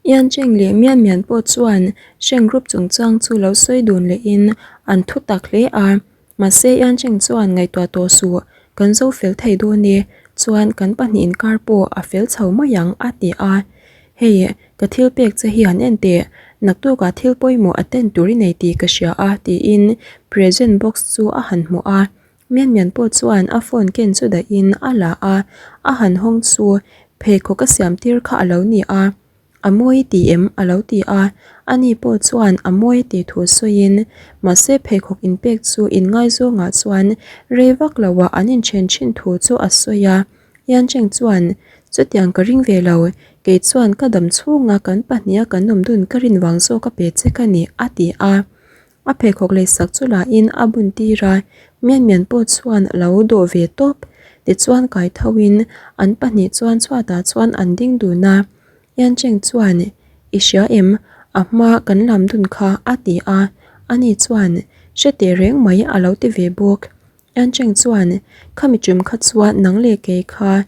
Yan Cheng leh Mian Mian pawh chuan Sheng Group chungchang chu lo sawi dun lehin an thu tak hle a. Mahse Yan Cheng chuan ngaihtuah tawh suh, kan zo fel thei dawn e, chuan kan pahnih inkar pawh a fel chho mai ang a ti a. Hei, ka thil pek che hi han en teh, naktukah thil pawimawh attend tur i nei tih ka hria a tiin present box chu a han hmuh a. Mian Mian pawh chuan a phone ken chu dahin a la a, a han hawng chu pheikhawk a siam tir kha a lo ni a, A mawi i ti em? a lo ti a, ani pawh chuan a mawi a tih thu sawiin mahse pheikhawk inpek chu inngaizawngah chuan rei vak loah an inchen thin thu chu a sawi a. Yan Cheng chuan, Chutiang ka ring ve lo, kei chuan ka dam chhunga kan pahniha kan awm dun ka rin vang zawk a pe che ka ni, a ti a. A pheikhawk lei sak chu lahin a bun tir a, Mian Mian pawh chuan a lo dawh ve tawp. Tichuan kai thoin an pahnih chuan chhuatah chuan an ding dun a. Yan Cheng chuan, I hria em? A hma kan lam dun kha, a ti a. Ani chuan, Hre teh reng mai, a lo ti ve bawk. Yan Cheng chuan, Khami ṭum kha chuan nang leh kei kha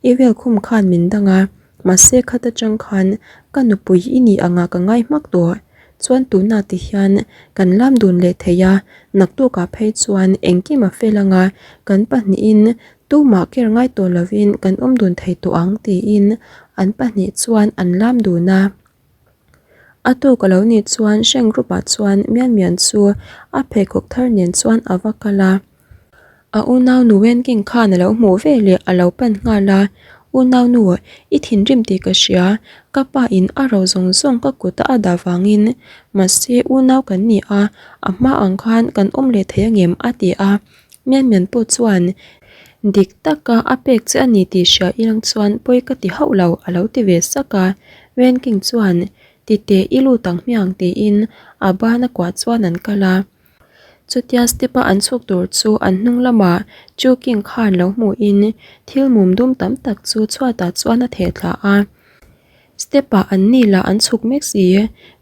i vel khum khan min dang a, mahse khat aṭang khan ka nupui i nih angah ka ngai hmak tawh. Chuan tunah ti hian kan lam dun leh thei a, naktukah phei chuan engkim a fel anga kan pahnihin tumah ker ngai tawh lovin kan awm dun thei tawh ang tiin an pahnih chuan an lam dun a. A tuk a lo nih chuan Hreng Group ah chuan Mian Mian chu a pheikhawk thar nen chuan a va kal a. A unau nu Wenking khan a lo hmuh ve leh a lo pan nghal a, Unau nu, i thinrim tih ka hria, ka pa in a ro zawng zawng ka kut a a dah vangin, mahse unau kan ni a, a hma ang khan kan awm leh thei angem a ti a. Mian Mian pawh chuan dik taka a pek che a ni tih hria ilang chuan pawi ka ti hauh lo a lo ti ve sak a. Wen King chuan titeh i lut ang hmiang tiin a ban a kuah chuan an kal a. Chutia step a an chhuk tur chu an hnung lamah Chu King khan lo hmuhin thil mum dum tam tak chu chhuatah chuan a theh thla a. Step ah an ni lah an chhuk mek si.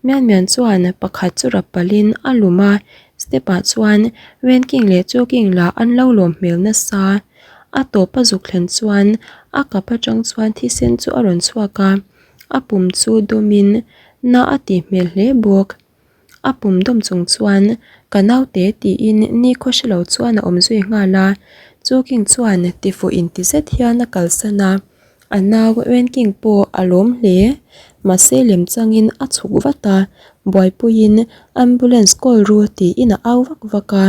Mian Mian chuan pakhat chu rap palhin a lum a, step ah chuan Wen King leh Chu King lah an lo lawm hmel nasa. A tawp a zuk thlen chuan a kap atang chuan thisen chu a rawn chhuak a, a pum chu dawmin na a tih hmel hle bawk. A pum dawm chung chuan ka naute tiin nikhaw hre lo chuan a awm zui nghal a, Chu King chuan tifuh inti zet hian a kalsan a, a nau Wen King pawh a lawm hle. Mahse lem changin a chhuk vat a, buaipuiin ambulance call ru tiin a au vak vak a.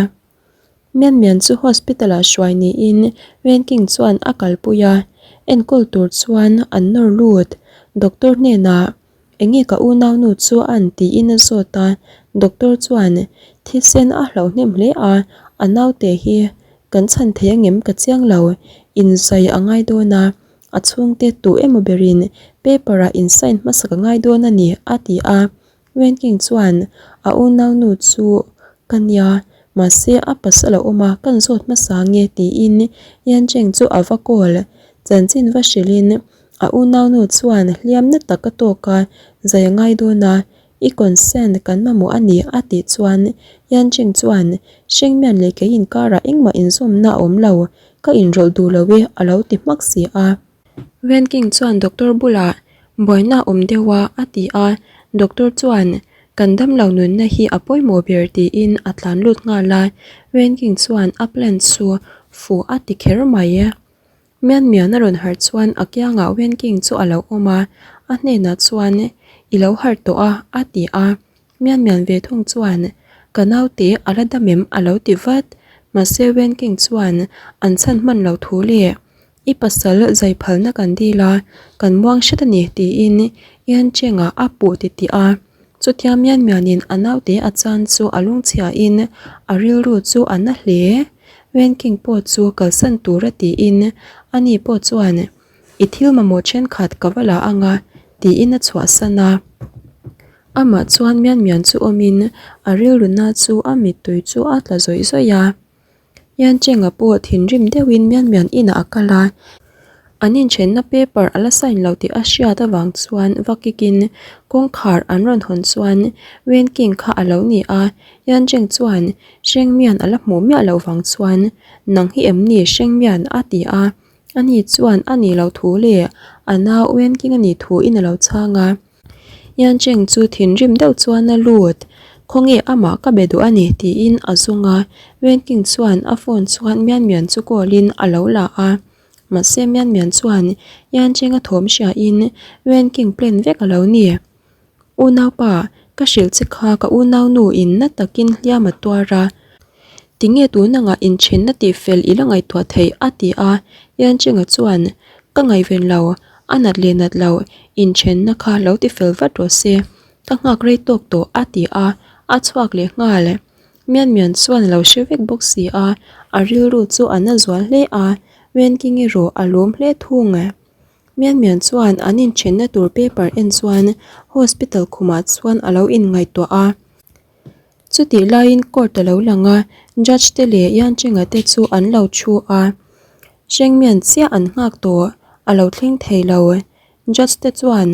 Mian Mian chu hospital ah hruai niin Wen King chuan a kalpui a, enkawl tur chuan an nawr lut. Doctor hnenah Enge ka unaunu chu an tiin a zawt a, doctor chuan thisen a hlauh hnem hle a, a naute hi kan chhan thei angem ka chiang lo, inzai a ngai dawn a, a chhungte tu emaw berin paper ah in sign hmasak a ngai dawn a ni a ti a, Wenking chuan a unaunu chu ka nia, mahse a pasal a awm a kan zawt hmasa nge tiin Yancheng chu a va call, chanchin va hrilhin A unaunu chuan hliam na tak a tawk a, zai a ngai dawn a, i consent kan mamawh a ni a tih chuan Yan Cheng chuan Hrengmian leh kei inkarah engmah inzawmna a awm lo, ka inrawlh duh lo e a lo ti hmak si a. Wen King chuan doctor bulah buaina a awm deuh a a ti a, doctor chuan kan damlo nunna hi a pawimawh ber tiin a tlan lut nghal a, Wen King chuan a plan chu fuh a ti kher mai. Mian Mian a rawn harh chuan a kiangah Wen King chu a lo awm a, a hnenah chuan, I lo harh tawh a, a ti a. Mian Mian ve thung chuan, Ka naute a la dam em? a lo ti vat. Mahse Wen King chuan an chhan hman lo thu le, I pasal zai phalna kan dil a, kan muang hret a ni, tiin Yan Cheng-ah a puh titih a. Chutia Mian Mianin a naute a chan chu a lungchhiain a rilru chu a na hle. Wen King pawh chu kalsan tura tiin ani pawh chuan I thil mamawh thenkhat ka va la anga tiin a chhuahsan a. Amah chuan Mian Mian chu awmin a rilru na chu a mittui chu a tla zawih zawih a. Yan Cheng-a pawh thinrim deuhin Mian Mian inah a kal a, an inthenna paper a la sign lo tih a hriat avang chuan va kikin kawngkhar an rawn hawn chuan Wen King kha a lo ni a, Yan Cheng chuan Hreng Mian a la hmuh miah loh vang chuan nang hi em ni Hreng Mian a ti a, ani chuan a nih loh thu leh a nau Wen King a nih thu in a lo chhang a. Yan Cheng chu thinrim deuh chuan a lut. Khawnge amah ka be duh a ni tiin a zawng a. Wen King chuan a phone chuan Mian Mian chu call in a lo la a. Mahse Mian Mian chuan Yan Cheng a thawm hria in Wen King plan vek a lo ni. Unaupa, ka hrilh che kha ka unaunu in na takin hliam a tuar a. Tinge tun anga inthenna tih fel i la ngaihtuah theih? a ti a. Yancheng-a chuan, Ka ngaihven lo, a nat leh nat lo, inthenna kha lo ti fel vat rawh se, ka nghak rei tawk tawh a ti a, a chhuak leh nghal. Mian Mian chuan a lo hre vek bawk si a, a rilru chu a na zual hle a, Wenking erawh a lawm hle thung. Mian Mian chuan an inthenna tur paper en chuan hospital khumah chuan a lo inngaihtuah a. Chutih laiin court a lo lang a, judge te leh Yancheng-a te chu an lo thu a. Hrengmian chiah an nghak tawh, a lo thleng thei lo. Judge te chuan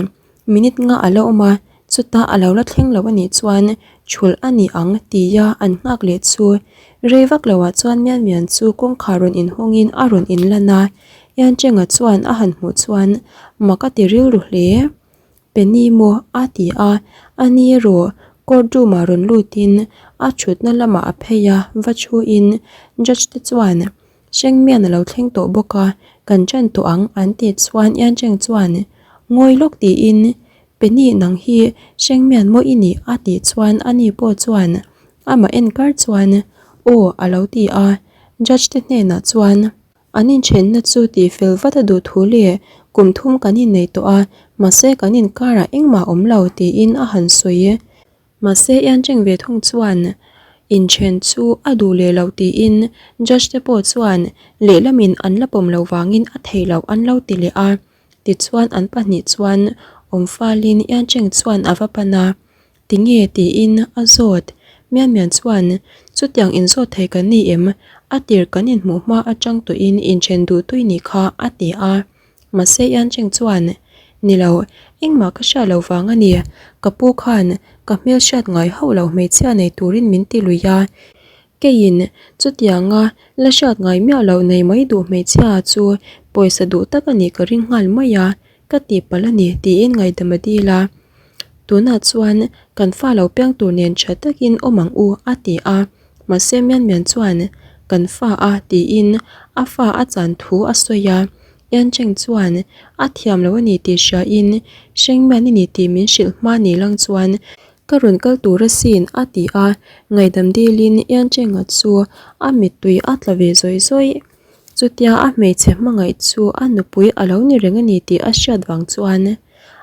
minute nga a la awm a, chutah a lo la thleng lo a nih chuan thulh a ni ang tia an nghak leh chu. Rei vak loah chuan Mian Mian chu kawngkhar rawn inhawngin a rawn inlan a, Yancheng-a chuan a han hmuh chuan mak a ti rilru hle. Penny maw? a ti a, a ni erawh court room ah rawn lutin a thutna lamah a phei a, va thuin judge te chuan Hrengmian a lo thleng tawh bawk a, kan ṭan tawh ang an tih chuan Yancheng chuan Ngawi lawk tiin Penny nang hi Hrengmian maw i nih? a tih chuan a ni pawh chuan amah en kar chuan Aw a lo ti a, judge te hnenah chuan. An inthenna chu tihfel vat a duh thu leh kum thum kan innei tawh a, mahse kan inkarah engmah awm lo tiin a han sawi. Mahse Iancheng ve thung chuan inthen chu a duh leh lo tiin judge te pawh chuan lehlamin an la pawm lo vangin a theih loh an lo ti leh a. Tichuan an pahnih chuan awm falin Iancheng chuan a va pan a. Tinge? tiin a zawt. Mian Mian chuan, Chutiang inzawt thei kan ni em? A tir kan inhmuh hma atang tawhin inthen duh tui nih kha, a ti a. Mahse Yan Cheng chuan, Ni lo, engmah ka hriat lo vang a ni. Ka pu khan ka hmel hriat ngai hauh lo hmeichhia nei turin min ti lui a. Keiin chutianga la hriat ngai miah loh nei mai duh hmeichhia chu pawisa duh tak a nih ka ring nghal mai a. Ka tihpalh a ni tiin ngaihdam a dil a, Tunah chuan kan fa lo piang tur nen tha takin awm ang u a ti a, mahse Mian Mian chuan kan fa a tiin a fa a chan thu a sawi a, Yan Cheng chuan a thiam lo a ni tih hriain Hrengmian i ni tih min hrilh hma ni lang chuan ka rawn kal tur asin a ti a, ngaihdam dilin Yan Chenga chu a mittui a tla ve zawih zawih. Chutia a hmeichhe hmangaih chu a nupui a lo ni reng a ni tih a hriat vang chuan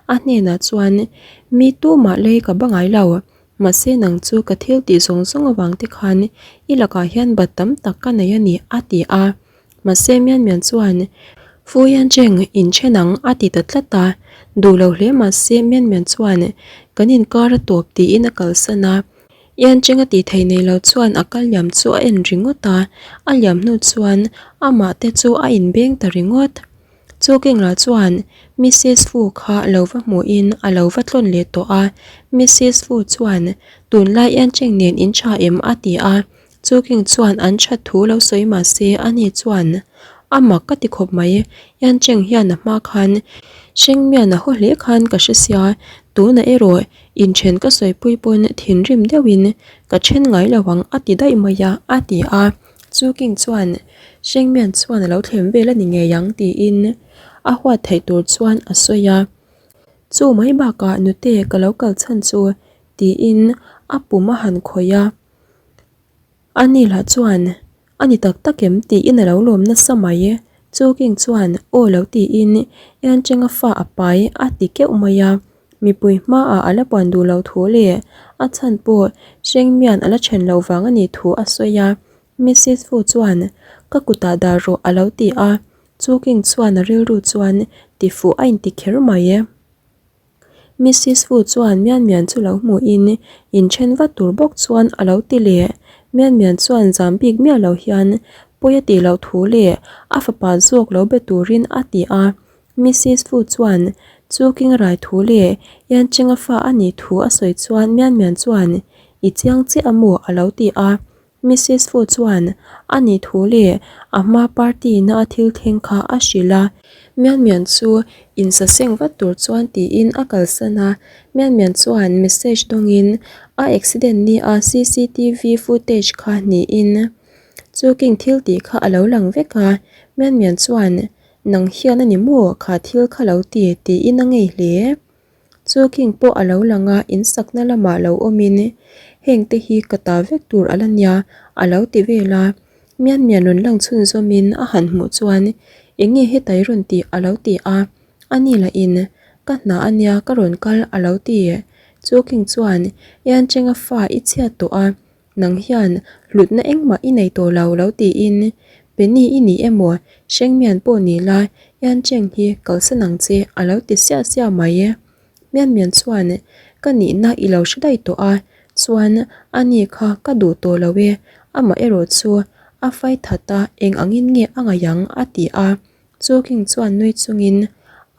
a hnenah chuan, Mi tumah lei ka ba ngai lo, mahse nang chu ka thil tih zawng zawng avang te khan i lakah hian bat tam tak ka nei a ni a ti a. Mahse Mian Mian chuan, Fu Yan Cheng inthen ang a ti ta tlat a, duh lo hle mahse Mian Mian chuan kan inkar a tawp tiin a kalsan a. Iancheng a tih theih nei lo chuan a kal liam chu a en ringawt a, a liam hnu chuan amah te chu a inbeng ta ringawt. Chu Kingla chuan Missis Fu kha lo va hmuhin a lo va tlawn leh tawh a, Missis Fu chuan tunlai Iancheng nen in tha em a ti a, Chu King chuan an that thu lo sawi mah se ani chuan a mak ka ti khawp mai, Iancheng hian a hma khan Hrengmian a haw hle khan ka hre sia, tunah erawh Inthen ka sawipui pawn thinrim deuhin ka then ngai lo ang a ti daih mai a, a ti a. Chu King chuan Hrengmian chuan a lo thlem vel a ni ngei ang tiin a huat theih tur chuan a sawi a. Chu mai bakah nute ka lo kal chhan chu tiin a pum a han khawih a. A ni lah chuan a ni tak tak em tiin a lo lawm nasa mai. Chu King chuan aw lo tiin Yancheng-a fa a pai a ti keuh mai a. Mipui hmaah a la puan duh loh thu leh a chhan pawh Hrengmian a la then loh vang a nih thu a sawi a. Missis Fu chuan ka kutah dah rawh a lo ti a. Chu King chuan a rilru chuan tifuh a inti kher mai. Missis Fu chuan Mian Mian chu lo hmuhin inthen vat tur bawk chuan a lo ti leh. Mian Mian chuan zam bik miah lo hian pawi a tih loh thu leh a fapa zawk lo be turin a ti a. Missis Fu chuan chu king rai thu leh Yancheng-a fa a nih thu a sawi chuan Mian Mian chuan i chiang chiah a maw a lo ti a. Missus Fu chuan a nih thu leh a hma party na a thil thleng kha a hrilh a. Mian Mian chu insaseng vat tur chuan tiin a kalsan a, Mian Mian chuan message dawngin a accident ni a cctv footage kha niin chu king thil tih kha a lo lang vek a, Mian Mian chuan nang hian a ni maw kha thil kha lo ti tiin a ngei hle. Chu king pawh a lo lang a insakna lamah lo awmin heng te hi ka ta vek tur a la nia a lo ti vel a. Mian Mian rawn lang chhunzawmin a han hmuh chuan eng nge hetai rawn tih a lo ti a, a ni lahin ka hna a nia ka rawn kal a lo ti. Chu king chuan Iancheng-a fa i chhiat tawh a, nang hian hlutna engmah i nei tawh lo lo tiin Penny i ni emaw Hrengmian pawh ni la Iancheng hi kalsan ang che a lo ti siah siah mai. Mian Mian chuan ka nihna i lo hre daih tawh a, chuan a ni kha ka duh tawh lo e, amah erawh chu a fai that a eng angin nge a ngaih ang a ti a, chu King chuan nui chungin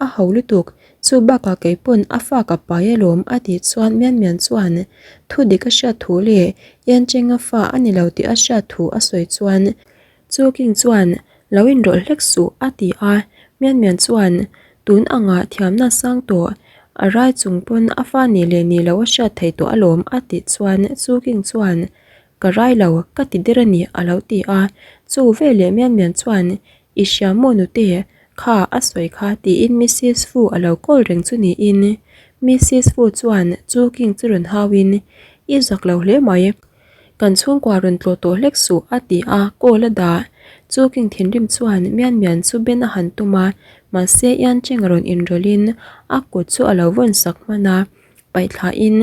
a ho lutuk, chu bakah kei pawn a fa ka pai alawm a tih chuan Mian Mian chuan thu dik a hriat thu leh Iancheng-a fa a ni lo tih a hriat thu a sawi chuan Chu King chuan, Lo inrawlh hlek suh, a ti a. Mian Mian chuan, Tun angah thiamna sang tawh, a rai chung pawn a fa nih leh nih loh a hriat theih tawh alawm, a tih chuan Chu King chuan, Ka rai lo, ka ti der a ni, a lo ti a. Chu veleh Mian Mian chuan, I hria maw nute, kha a sawi kha, tiin Missis Fu a lo kawl reng chu niin. Missis Fu chuan Chu King chu rawn hauin, I zak lo hle mai. Kan chhungkua rawn tlawh tawh hlek suh a ti a, call a dah. Chu King thinrim chuan Mian Mian chu ben a han tum a, mahse Ian Cheng a rawn inrawlhin a kut chu a lo vawn sak hman a, paihthlahin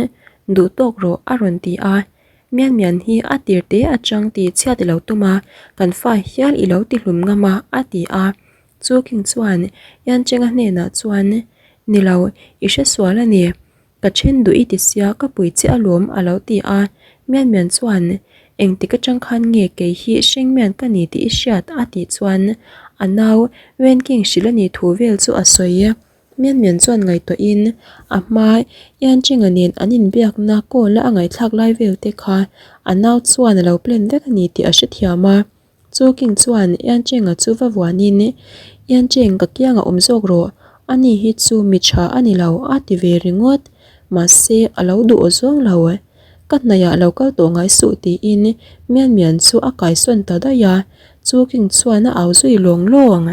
duh tawk rawh a rawn ti a. Mian Mian hi a tir te atang ti chhiat i lo tum a, kan fa hial i lo ti hlum ngam a a ti a. Chu King chuan Ian Cheng a hnenah chuan, Ni lo, i hresual a ni. Ka then duh i ti sia ka pui che alawm a lo ti a, Mian Mian chuan engtik atang khan nge kei hi Hreng Mian ka ni tih i hriat a tih chuan a nau Wen King hrilh a nih thu vel chu a sawi. Mian Mian chuan ngaihtuahin a hma Ian Chenga nen an inbiakna call a a ngaihthlak lai vel te kha a nau chuan a lo plan vek a ni tih a hrethiam a. Chu King chuan Iancheng-a chu va vuanin, Iancheng, ka kiangah awm zawk rawh, ani hi chu mi tha a ni lo, a ti ve ringawt. Mahse, a lo duh aw zawng lo. Ka hnaihah lo kal tawh ngai suh tiin Mian Mian chu a kaisawn ta daih a, Chu King chuan a au zui lawng lawng.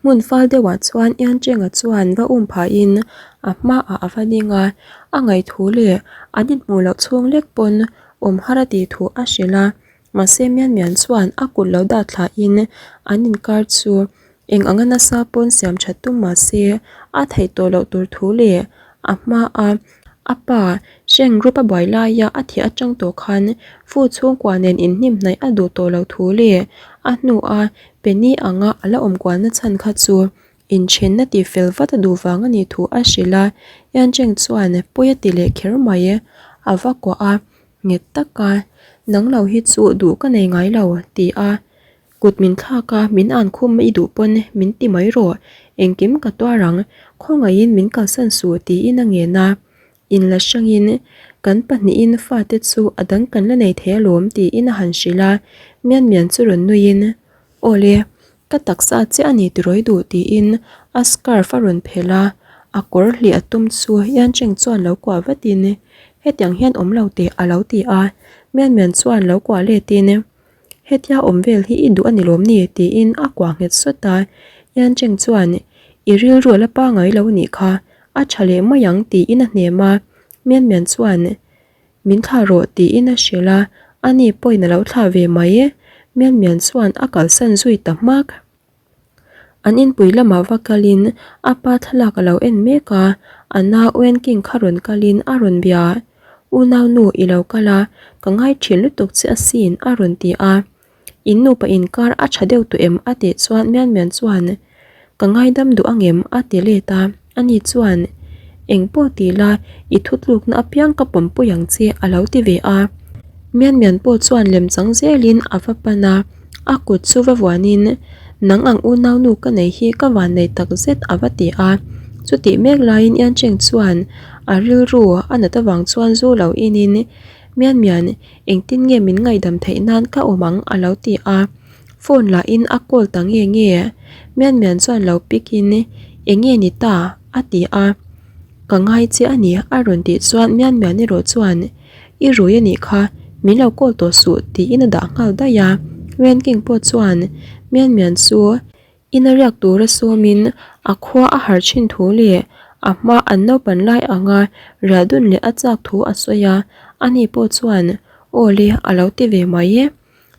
Hmun fal deuhah chuan Iancheng-a chuan va um phahin a hmaah a va ding a, a ngaihthu leh an inhmuh loh chhung lek pawn awm har a tih thu a hrilh a. Mahse Mian Mian chuan a kut lo dah thlahin an inkar chu eng anga nasa pawn siam that tum mahse a theih tawh loh tur thu leh a hma a a pa Hreng Group a buai laia a thih atang tawh khan Fu chhungkua nen inhnim hnaih a duh tawh loh thu leh a hnu a Penny anga a la awm kualna chhan kha chu inthenna tih fel vat a duh vang a nih thu a hrilh a, Yan Cheng chuan pawi a ti leh kher mai a va kuah a. Nghet taka, Nang lo hi chu duh ka nei ngai lo, ti a. Kut min thlak a, min an khum i duh pawn min ti mai rawh, engkim ka tuar ang, khawngaihin min kalsan suh tiin a ngen a. Inla hrangin, Kan pahnihin fate chu a dang kan la nei thei alawm tiin a han hrilh a, Mian Mian chu rawn nuiin, Awle, ka taksa chiah a ni tirawi duh tiin a scarf a rawn phelh a, a kawr hlih a tum chu Yancheng chuan lo kuah vatin hetiang hian awm lo teh a lo ti a, Mian Mian chuan lo kuah letin hetia awm vel hi i duh a ni lawm ni tiin a kuah nghet sawt a, Yancheng chuan i rilru a la pangai lo nih kha, a tha leh mai ang tiin a hnem a, Mian Mian chuan Min thlah rawh tiin a hrilh a, ani pawhin a lo thlah ve mai e. Mian Mian chuan a kalsan zui ta hmak. An inpui lamah va kalin a pa thlalak a lo en mek a, a nau Wen King kha rawn kalin a rawn bia. Unau nu i lo kal a, ka ngai thin lutuk che asin a rawn ti a. In nupa inkar a tha deuh tawh em? a tih chuan Mian Mian chuan, Ka ngaidam duh angem? a ti let a. Ani chuan, Eng pawh ti la, i thutlukna apiang ka pawmpui ang che a lo ti ve a. Mian Mian pawh chuan lemchang zelin a va pan a, a kut chu va vuanin, Nang ang unaunu ka nei hi ka van nei tak zet a va ti a. Chutih mek laiin Yancheng chuan a rilru a nat avang chuan zu lo inin, Mian Mian, engtin nge min ngaihdam theih nan ka awm ang a lo ti a. Phone lah in a call ta nge nge. Mian Mian chuan lo pick in, Enge ni ta? a ti a. Ka ngai che a ni a rawn tih chuan Mian Mian erawh chuan, I rui a nih kha, min lo call tawh suh tiin a dah nghal daih a. Wen King pawh chuan Mian Mian chu Ina riak tura sawmin a khua a harh thin thu leh a hma an naupan lai anga riah dun leh a chak thu a sawi a, ani pawh chuan aw le a lo ti ve mai e.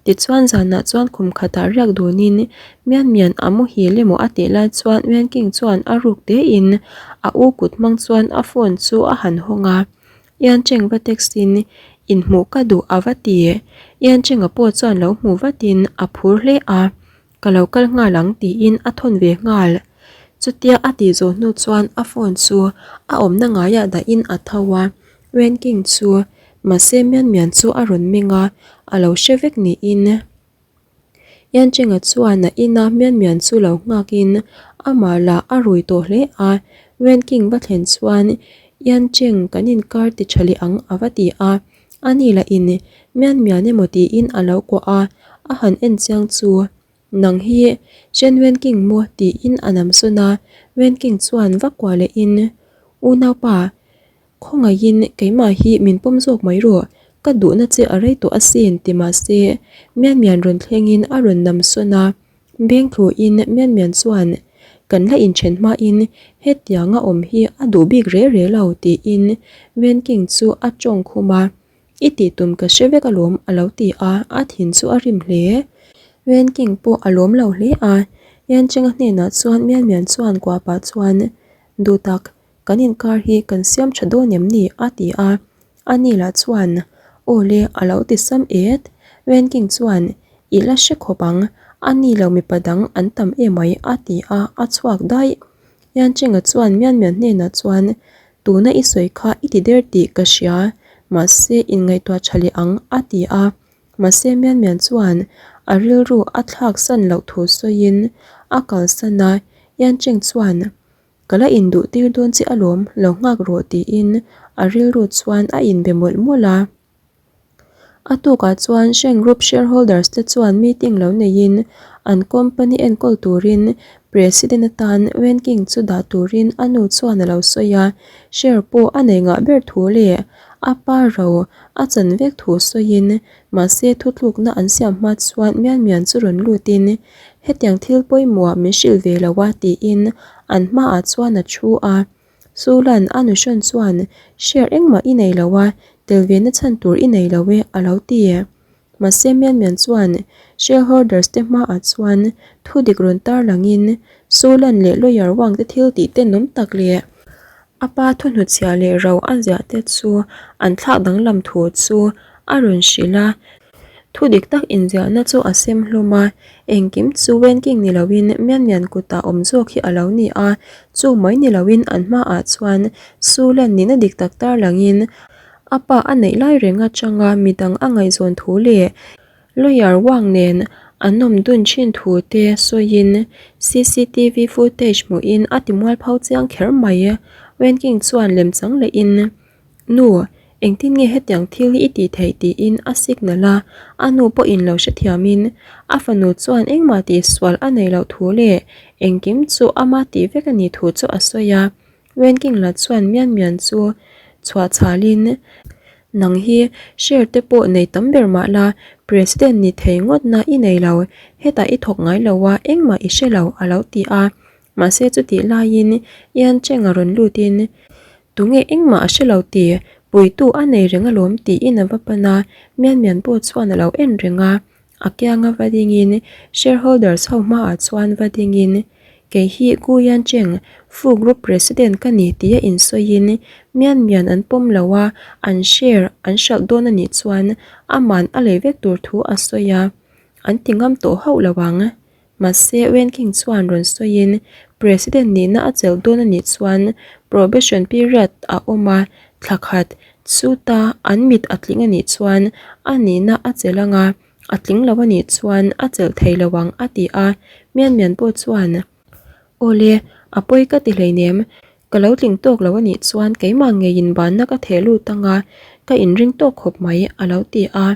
Tichuan zanah chuan kum khatah riak dunin Mian Mian a muhil emaw a tih lai chuan Wen King chuan a ruk tein a u kut hmang chuan a phone chu a han hawng a, Ian Cheng va text in inhmuh ka duh a va ti. Ian Cheng-a pawh chuan lo hmu vatin a phur hle a. Ka lo kal nghal ang tiin a thawn ve nghal. Chutia a tih zawh hnu chuan a phone chu a awmna ngaiah dahin a tho a, Wen King chu mahse Mian Mian chu a rawn meng a, a lo hre vek niin. Yan Chenga chuan a ina Mian Mian chu lo nghakin amah lah a rui tawh hle a, Wen King va thlen chuan Yan Cheng kan inkar ti tha leh ang a va ti a. A ni lah in mian mian emaw tiin a lo kuah a, a han en chiang chu nang hi Chen Wen King maw tiin a nam sawn a, Wen King chuan va kuah leh in Unaupa, khawngaihin keimah hi min pawm zawk mai rawh, ka duhna che a rei tawh asin ti mah se mian mian rawn thleng in a rawn nam sawn a, beng thlu in mian mian chuan kan la inthen hma in hetiang a awm hi a duh bik re re lo tiin Wen King chu a tawng khum a, I tih tum ka hre vek alawm a lo ti a, a thin chu a rim hle. Wen King pawh a lawm lo hle a, Yan Chenga hnenah chuan Mian Mian chuan kuah pah chuan Duhtak, kan inkar hi kan siam tha dawn em ni? a ti a, Ani lah chuan, Aw le, a lo ti sam et. Wen King chuan, I la hre khawp ang, a ni lo mipa dang an tam emai a ti a, a chhuak daih. Yan Chenga chuan Mian Mian hnenah chuan, Tuna i sawi kha i ti der tih ka hria, mahse inngaihtuah tha leh ang a ti a. Mahse Mian Mian chuan a rilru a thlak san loh thu sawiin a kalsan a, Yan Cheng chuan, Ka la induh tir dawn che alawm, lo nghak rawh tiin a rilru chuan a inbe mawlh mawlh a. A tukah chuan Sheng Group shareholders te chuan meeting lo neiin an company enkawl turin President atan Wen King chu dah turin a nu chuan a lo sawi a, share pawh a nei ngah ber thu leh a pa ro a chan vek thu sawiin mahse thutlukna an siam hma chuan Mian Mian chu rawn lutin Hetiang thil pawimawh min hrilh ve lo a tiin an hmaah chuan a thu a. Sulan a nuhrawn chuan share engmah i nei lo a, tel ve na chhan tur i nei lo e a lo ti. Mahse Mian Mian chuan shareholders te hmaah chuan thu dik rawn tar langin Sulan leh lawyer Wang te thil tih tenawm tak leh a pa thuhnuchhiah leh ro a ziah te chu an thlak danglam thu chu a rawn hrilh a. Thu dik tak inziahna chu a sem hlawm a, engkim chu Wen King ni loin Mian Mian kutah awm zawk hi a lo ni a, chu mai ni loin an hmaah chuan Su Lan nihna dik tak tar langin a pa a neih lai reng atanga midang a ngaihzawn thu leh Lawyer Wang nen an awm dun thin thu te sawiin cctv footage hmuhin a ti mualpho chiang kher mai. Wen King chuan lemchang lehin. Nu, engtin nge hetiang thil hi i tih theih tiin a signal a, a nu pawhin lo hrethiamin a fanu chuan engmah tihsual a nei loh thu leh engkim chu ama tih vek a nih thu chu a sawi a. Wen King la chuan Mian Mian chu chhuah chhalin, Nang hi share te pawh nei tam ber mah la, President ni thei ngawtna i nei lo, hetah i thawk ngai lo a, engmah i hre lo a lo ti a. Mahse chutih laiin Ian Cheng a rawn lutin, Tunge engmah a hre lo ti, puitu a nei reng alawm tiin a va pan a, Mian Mian pawh chuan a lo en reng a, a kianga va dingin shareholders ho hmaah chuan va dingin, Kei hi Gu Yan Cheng, Fu Group President ka ni tia insawiin Mian Mian an pawm lo a, an share an hralh dawn a nih chuan aman a lei vek tur thu a sawi a, an ti ngam tawh hauh lo ang. Mahse, Wen King chuan rawn sawiin, President nihna a chelh dawn a nih chuan probation period a awm a, thla khat chuta an mit a tling a nih chuan a nihna a chelh ang a, a tling lo a nih chuan a chelh thei lo ang a ti a. Mian Mian pawh chuan, Awle, a pawi ka ti hleinem, ka lo tling tawk lo a nih chuan keimah ngeiin banna ka theh lut ang a, Ka inring tawk khawp mai, a lo ti a.